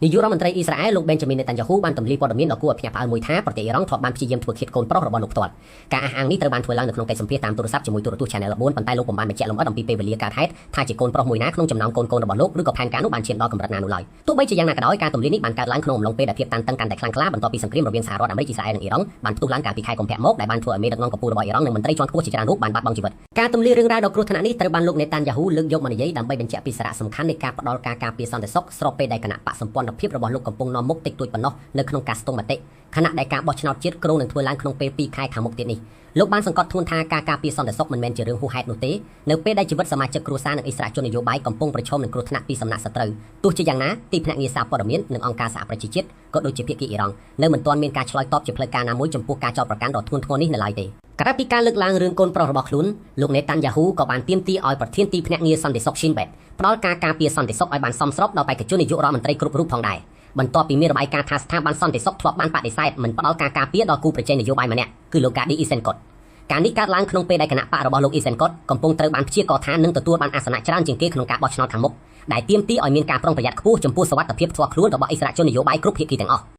នាយករដ្ឋមន្ត្រីអ៊ីស្រាអែលលោកបេនចាមីននេតាន់យ៉ាហ៊ូបានទម្លាយព័ត៌មានដ៏គួរឲ្យភ្ញាក់ផ្អើលមួយថាប្រទេសអ៊ីរ៉ង់ធ្លាប់បានព្យាយាមធ្វើឃាតកូនប្រុសរបស់លោកផ្ទាល់ការអះអាងនេះត្រូវបានធ្វើឡើងនៅក្នុងកិច្ចសម្ភាសន៍តាមទូរស័ព្ទជាមួយទូរទស្សន៍ Channel 4ប៉ុន្តែលោកពុំបានបញ្ជាក់លម្អិតអំពីពេលវេលាកើតហេតុថាជាកូនប្រុសមួយណាក្នុងចំណោមកូនៗរបស់លោកឬក៏ផែនការនោះបានឈានដល់កម្រិតណានោះឡើយទោះបីជាយ៉ាងណាក៏ដោយការទម្លាយនេះបានកើតឡើងក្នុងអំឡុងពេលដែលភាពតានតឹងកាន់តែខ្លាំងក្លាបន្ទាប់ពីសង្គ្រាមរវាងសហរដ្ឋអាមេរិកអ៊ីស្រាអែលនិងអ៊ីរ៉ង់បានផ្ទុះឡើងកាលពីខែកុម្ភៈមកដែលបានធ្វើឲ្យមេដឹកនាំកំពូលរបស់អ៊ីរ៉ង់និងមន្ត្រីជាន់ខ្ពស់ជាច្រើនរូបបានបាត់បង់ជីវិតការទម្លាយរឿងរ៉ាវដ៏គ្រោះថ្នាក់នេះត្រូវបានលោកនេតាន់យ៉ាហ៊ូលើកយកមកនិយាយដើម្បីបញ្ជាក់ពីសារៈសំខាន់នៃការផ្ដល់ការការពារសន្តិសុខស្របពេលដែលគណៈបកសម្ព័ន្ធភាពរបស់លោកកំពុងនាំមុខតិចតួចប៉ុណ្ណោះនៅក្នុងការស្ទង់មតិខណៈដែលការបោះឆ្នោតជាតិគ្រោងនឹងធ្វើឡើងក្នុងពេល2ខែខាងមុខទៀតនេះលោកបានសង្កត់ធ្ងន់ថាការការពារសន្តិសុខមិនមែនជារឿងហួសហេតុនោះទេនៅពេលដែលជីវិតសមាជិកគ្រួសារនិងអិសរាជជននយោបាយកំពុងប្រឈមនឹងគ្រោះថ្នាក់ពីសំណាក់សត្រូវទោះជាយ៉ាងណាទីភ្នាក់ងារសារព័ត៌មាននិងអង្គការសហប្រជាជាតិក៏ដូចជាភាគីអ៊ីរ៉ង់នៅមិនទាន់មានការឆ្លើយតបជាផ្លូវការណាមួយចំពោះការចោទប្រកាន់ដ៏ធ្ងន់ធ្ងរនេះនៅឡើយទេក្រៅពីការលើកឡើងរឿងកូនប្រុសរបស់ខ្លួនលោកនេតាន់យ៉ាហ៊ូក៏បានទាមទារឲ្យប្រធានទីភ្នាក់ងារសន្តិសុខ Shin Bet ផ្ដល់ការការពារសន្តិសុខឲ្យបានសមស្របដល់បេក្ខជននាយករដ្ឋមន្ត្រីគ្រប់រូបផងដែរបន្ទាប់ពីមានរបាយការណ៍ថាស្ថាប័នសន្តិសុខធ្លាប់បានបដិសេធមិនផ្ដល់ការការពារដល់គូប្រជែងនយោបាយម្នាក់គឺលោកកាឌីអ៊ីសេនកុតការនេះកើតឡើងក្នុងពេលដែលគណៈបករបស់លោកអ៊ីសេនកុតកំពុងត្រូវបានព្យាករណ៍ថានឹងទទួលបានអាសនៈច្រើនជាងគេក្នុងការបោះឆ្នោតខាងមុខដែលទាមទារឲ្យមានការប្រុងប្រយ័ត្នខ្ពស់ចំពោះសុវត្ថិភាពផ្ទាល់ខ្លួនរបស់អិសរាជជននយោបាយគ្រប់ភាគីទាំងអស់។